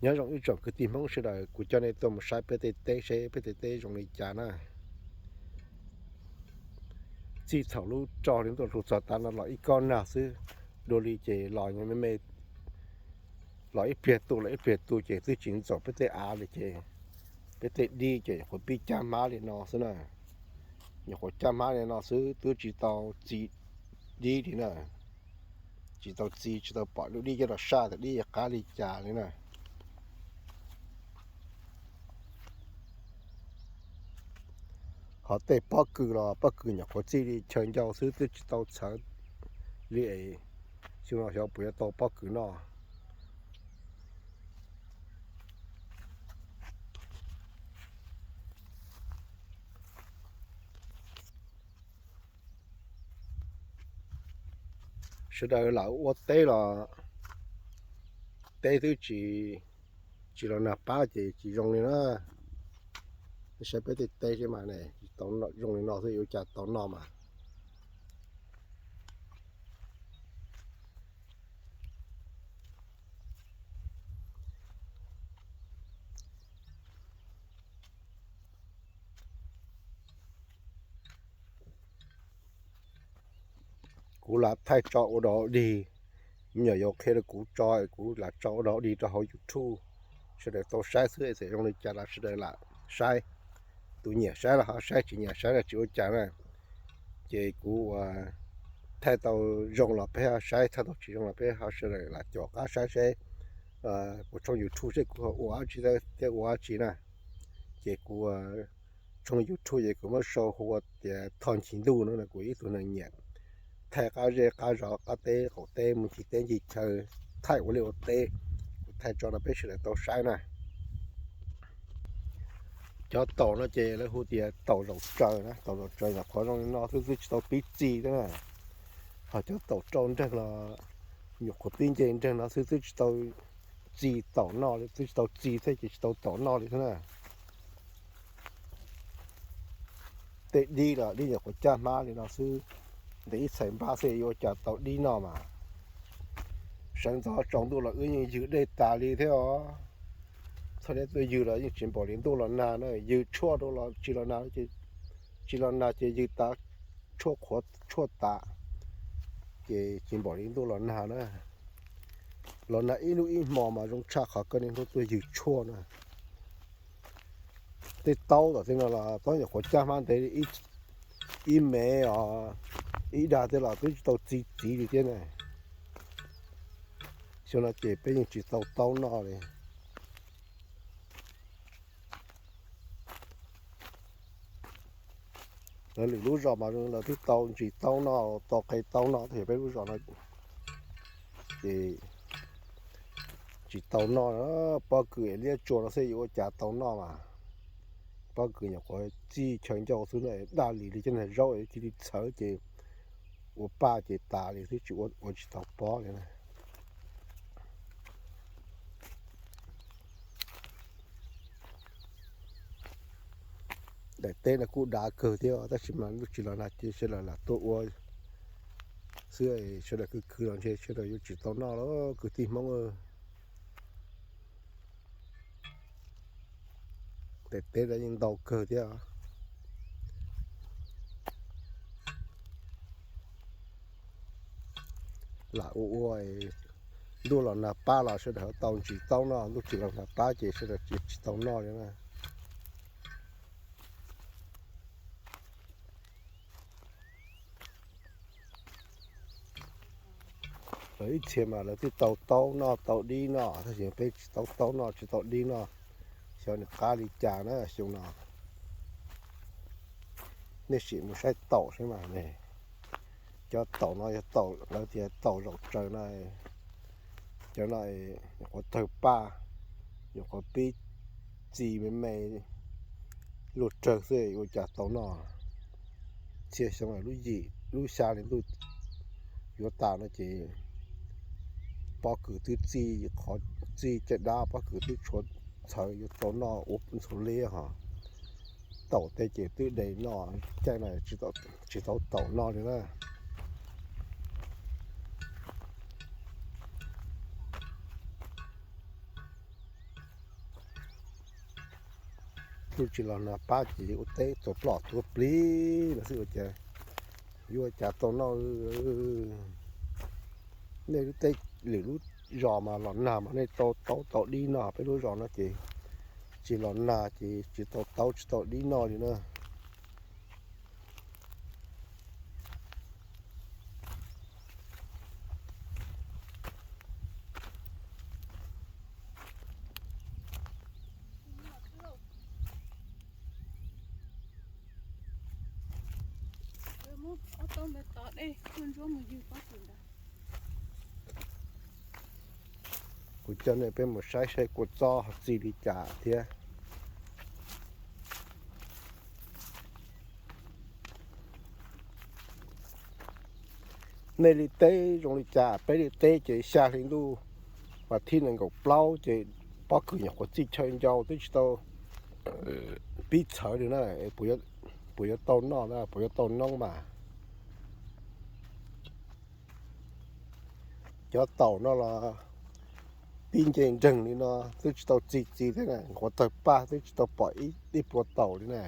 Nyob zoo ib tsoom kwv tij Hmoob sawv daws, kuv coj nej tuaj mus saib peb tej teb seb peb tej teb zoo li cas na. Txij thaum lub rog hli ntuj hlub txog tav no los ib kob nag xwb, dua li ces los me me, los ib pliag tu los ib pliag tu ces twb tsis ntxaum peb tej av li ces peb tej dib ces nyuam qhuav pib cab hmab li no xwb na. Nyuam qhuav cab hmab li no xwb twb tsis tau txi dib li na. Tsis tau txi, tsis tau pom lub dib coj los saj tias dib qab li cas li na. Ho tej pob kws los pob kws nyuam qhuav txi li chaw ncau xwb twb tsis tau txhawv li es xyoo no xyov puas yuav tau pob kws noj. Sawv daws lam ua teb los teb twb tsis, tsis los nag pab ces tsis zoo li na. Saib peb tej teb seb mas ne, tsis tau zoo li no xwb yuav ua cas tau noj mas. Kuv lam thaij tso ua dog ua dig, me nyuam yaus qhia rau kuv tso, kuv lam tso ua dog ua dig rau hauv YouTube, sawv daws tau saib xwb, txawm zoo li cas los sawv daws lam saib. Tus nyiam saib los ho saib, tsis nyiam saib los tsis ua cas na. Ces kuv ua thaij tau zoo los peb ho saib, thaij tau tsis zoo los peb ho sawv daws lam caum qab saib seb kuv tshooj YouTube seb kuv ho ua dab tsi thiab ua dab tsi na. Ces kuv tshooj YouTube ces kuv muab sau hu ua tias Thoj Ncig Ntuj no, kuv ib tug neeg nyiam thaij qab zej qab zos, qab teb qaum teb, mus ncig teb ncig chaw, thaij ua liaj ua teb, kuv thaij tso rau peb sawv daws tau saib na. Cov taum no ces lawv hu tias taum zaum tsaws na, taum zaum tsaws nyuam qhuav zoo li no xwb twb tsis tau pib txi thiab na. Ho cov taum rau nreeg los nyuam qhuav pib nce nreeg no xwb twb tsis tau txi taum noj li, twb tsis tau txi thiab ces tsis tau taum noj li thiab na. Tej dib los dib nyuam qhuav cab hmab li no xwb, ntev ib txhais npab xwb yuav ua cas tau dib noj mas. Sawv ntxov tsaus ntuj los wb yeej ywg dej tas li thiab os. Txhob niaj tuaj ywg los yeej tsis npaum li ntuj los nag na, ywg tshuaj rau los tsis los nag, tsis los nag ces ywg tas, tshuaj qhuav tshuaj tas, ces tsis npaum li ntuj los nag na. Los nag ib hnub ib hmo mas zoo tshaj qhov koj niaj hnub tuaj ywg tshuaj na. Tej taub tom tej no los taub nyuam qhuav cab hmab ntev li ib mev os, ib dag tej los twb tsis tau txi txiv li thiab na. Xyoo no ces peb yeej tsis tau taub noj li. Lawv lwm lub zos mas lawv twb tau ntsis taub noj, tau qe taub noj, tab sis peb lub zos no ces tsis tau noj. Pob kws liab tsuas no xwb yuav ua cas tau noj mas. Pob kws nyuam qhuav txij chaw ncauj xwb na, daj lis li cov niag zaub cia li txhawv ces ua paj ces tas li xwb, tsis ua, ua tsis tau pob li na. Daim teb no kuj dav kawg thiab tab sis mas ntuj tsis los nag ces sawv daws lam tuaj ua xwb, sawv daws khwv khwv los ntshe sawv daws yuav tsis tau noj lawm kwv tij Hmoob. Daim teb no yeej ntau kawg thiab. Lam ua ua, ntuj los nag pab los sawv daws tau ntsis taub noj, ntuj tsis los nag pab ces sawv daws tsis tau noj li na. Lawv ib txhia mas lawv twb tau taub noj tau dib noj tab sis peb tsis tau taub noj tsis tau dib noj, xyov nws qab li cas na xyoo no. Nej sim mus saib taum seb mas ne, cov taum no yog taum lawv tias taum zaum tsaws no, cov no nyuam qhuav tawg paj, nyuam qhuav pib txi me me luaj rawg xwb ua cas tau noj. Txhia xyoo lub yim lub xya li ntuj yuav tas no ces pob kws twb txi, qhov txi caj dab pob kws twb tshuav txhawv yuav tau noj ua ntxhuav liab ho. Taum tej ces twb de noj, caij no tsis tau taum noj li na. Tsis los nag pab ces ua teb tuag ploj tuag plig no xwb ua cas yuav ua cas tau noj. Nej lub teb lwm lub zos mas los nag mas nej tau taub tau dib noj, peb lub zos no ces tsis los nag ces tsis tau taub tsis tau dib noj li na. Kuv coj nej peb mus saib saib kua txob txi li cas thiab. Nej li teb zoo li cas, peb li teb ces xya hli ntuj vas thib nees nkaum plaub ces pob kws nyuam qhuav txij chaw ncau twb tsis tau pib txhawv li na. Puas yuav tau noj na, puas yuav tau noob mas. Cov taum no los pib nce nreeg li no twb tsis tau txi txiv thiab na, nqhuav tawg paj twb tsis tau pom ib pluag taum li na.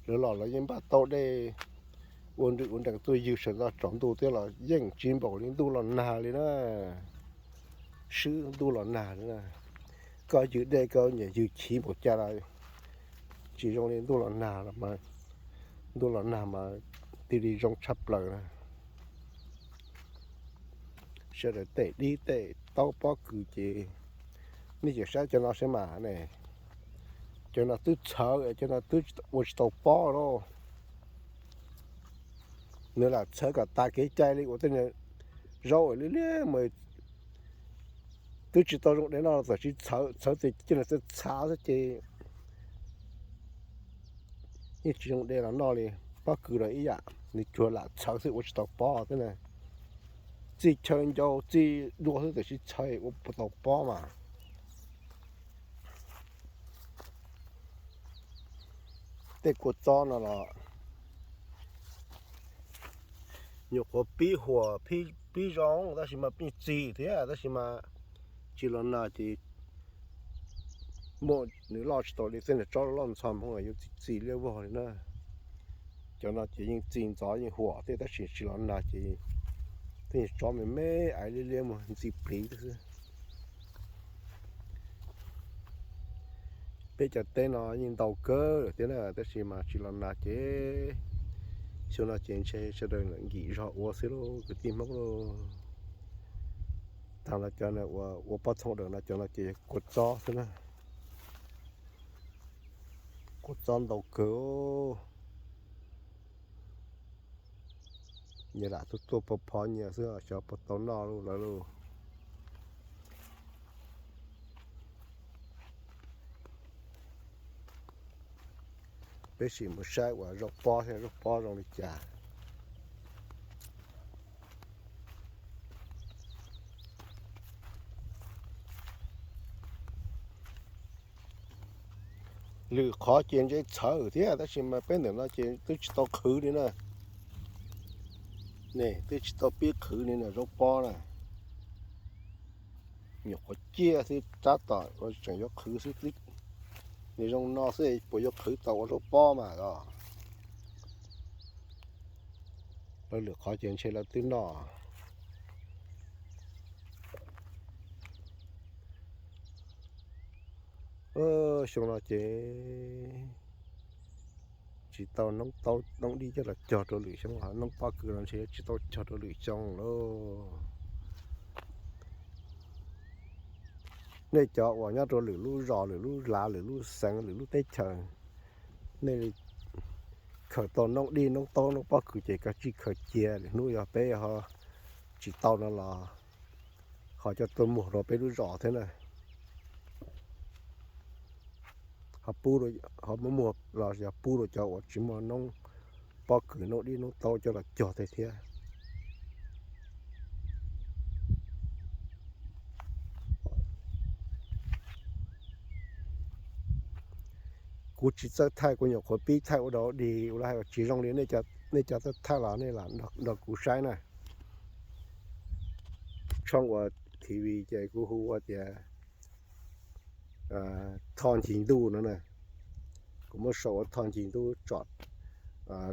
Lawv los lawv yeej npaj tau dej ua nrwm ua nrees tuaj ywg sawv ntxov tsaus ntuj thiab los yeej tsis npaum li ntuj los nag li na. Swb ntuj los nag li na. Koj ywg dej koj nyiam ywg chiv npaum cas los tsis zoo li ntuj los nag. Ntuj los nag mas tig li zoo tshaj plaws na. Sawv daws tej dib tej taub pob kws ces nej cov saib cov no saib mas ne, cov no twb txhawv, cov no twb ua tsis tau pob lauj. Nws lam txhawv kom tas kev cai li uas tej zaub liab liab mas twb tsis tau zoo dej noj txawm tsis txhawv, txhawv ces coj nws txhav xwb ces yeej tsis zoo dej los noj li. Pob kws los ib yam, nws tsuas lam txhawv xwb ua tsis tau pob thiab na. Txij chaw ncau txij dua xwb txawm tsis txhawv ua puas tau pob mas. Tej kua txob no los nyuam qhuav pib huam pib zoo tab sis mas pib txi thiab tab sis mas tsis los nag ces muaj nws loj tsis tau li tej niag tsob loj ntxhov Hmoob yuav txi txi liab vog li na. Cov no ces yeej txi ntxov yeej huam thiab tab sis tsis los nag ces tej niag tsob me me aiv liab liab mus ntxi pliv xwb. Peb cov teb no yeej ntau kawg lawm thiab na tab sis mas tsis los nag ces xyoo no ces ntshe sawv daws nkim zog ua xwb lauj kwv tij Hmoob lauj. Tag no cov ua pob txhob daws no cov no ces kua txob xwb na. Kua txob ntau kawg. Nyias lam tuaj tuaj pov phov nyias xwb xyov puas tau noj lawm lauj. Peb sim mus saib uas zaub pob thiab zaub pob zoo li cas. Lwm qhov ces ntse txhawv thiab tab sis mas peb ntawm no ces twb tsis tau qhwv li na. Ne twb tsis tau pib qhwv li na zaub pob na. Nyuam qhuav ciaj xwb tab tom tseem yuav qhwv xwb. Nws zoo no xwb puas yuav qhwv tau ua zaub pob mas os. Lawv lwm qhov ces ntshe lawv twb noj. Xyoo no ces tsis tau noob taub noob dib coj los cog rau lwm xyoo, noob pob kws no ntshe tsis tau cog rau lwm xyoo lauj. Nej cov uas nyob rau lwm lub zos lwm lub lav lwm lub xeev lwm lub teb chaws, nej li khaws tau noob dib noob taub noob pob kws ces koj tsij khaws cia lwm hnub yog peb ho tsis tau no los ho coj tuaj muag rau peb lub zos thiab na. Ho pub, ho muab muag los yog pub rau cov uas tsis muaj noob pob kws noob dib noob taub coj los cog thiab. Kuv tsis txawj thaij, kuv nyuam qhuav pib thaij ua dog dig ua li hais tsis zoo li nej cov thaij los nej lam nrog kuv saib na. Tshooj uas T V ces kuv hu ua tias Thoj Ncig Ntuj no na. Kuv muab sau ua Thoj Ncig Ntuj tsom,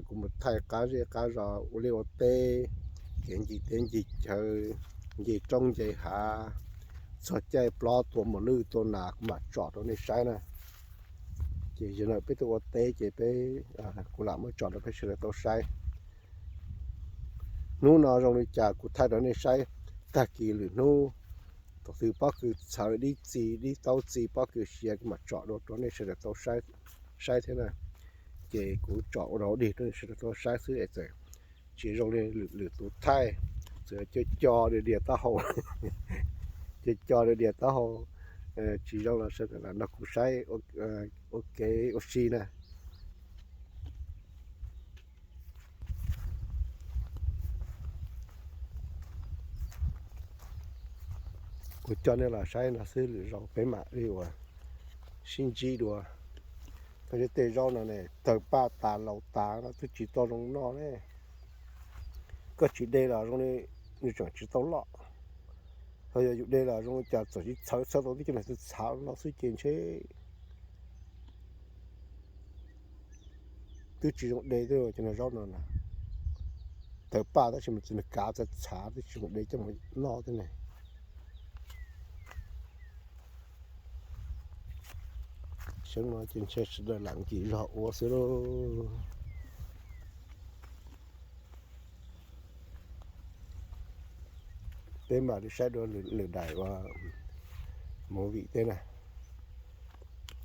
kuv mus thaij qab zej qab zos ua liaj ua teb, kev ncig teb ncig chaw, nce roob nce hav, txog caij plob tua mos lwj tua nas kuv mam tsom rau nej saib na. Ces zaum no peb tuaj ua teb ces peb, kuv lam muab tsom rau peb sawv daws tau saib. Hnub no zoo li cas kuv thaij rau nej saib, tag kis lwm hnub thaum twg pob kws txhawv dib txi dib taub txi pob kws siav kuv mam tsom dua rau nej sawv daws tau saib thiab na. Ces kuv tsom ua dog dig rau nej sawv daws tau saib xwb es txawm tsis zoo li lwm tus thaij, txawm co co dias dias taub hau, co co dias dias taub hau tsis zoo los sawv daws lam nrog kuv saib ua kev ua si na. Kuv coj nej los saib no xwb, lwm zaus peb mam li uas sib ntsib dua. Koj saib tej zaub no ne, tawg paj tas laus tas no twb tsis tau zoo noj ne. Koj tsis de los zoo li nws tseem tsis tau loj, ho yog yus de los zoo li cas txawm tsis txhawv txhawv tau tib co niag txhav no xwb ces ntshe twb tsis zoo de thiab cov niag zaub no na. Tawg paj tab sis mas txawm nws kav txawm txhav twb tsis zoo de coj mus noj thiab ne. Xyoo no ces ntshe sawv daws lam nkim zog ua xwb lauj. Peb mam li saib dua lwm daim uas movie teb na,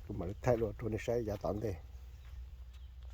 kuv mam li thaij dua rau nej saib yav tom ntej.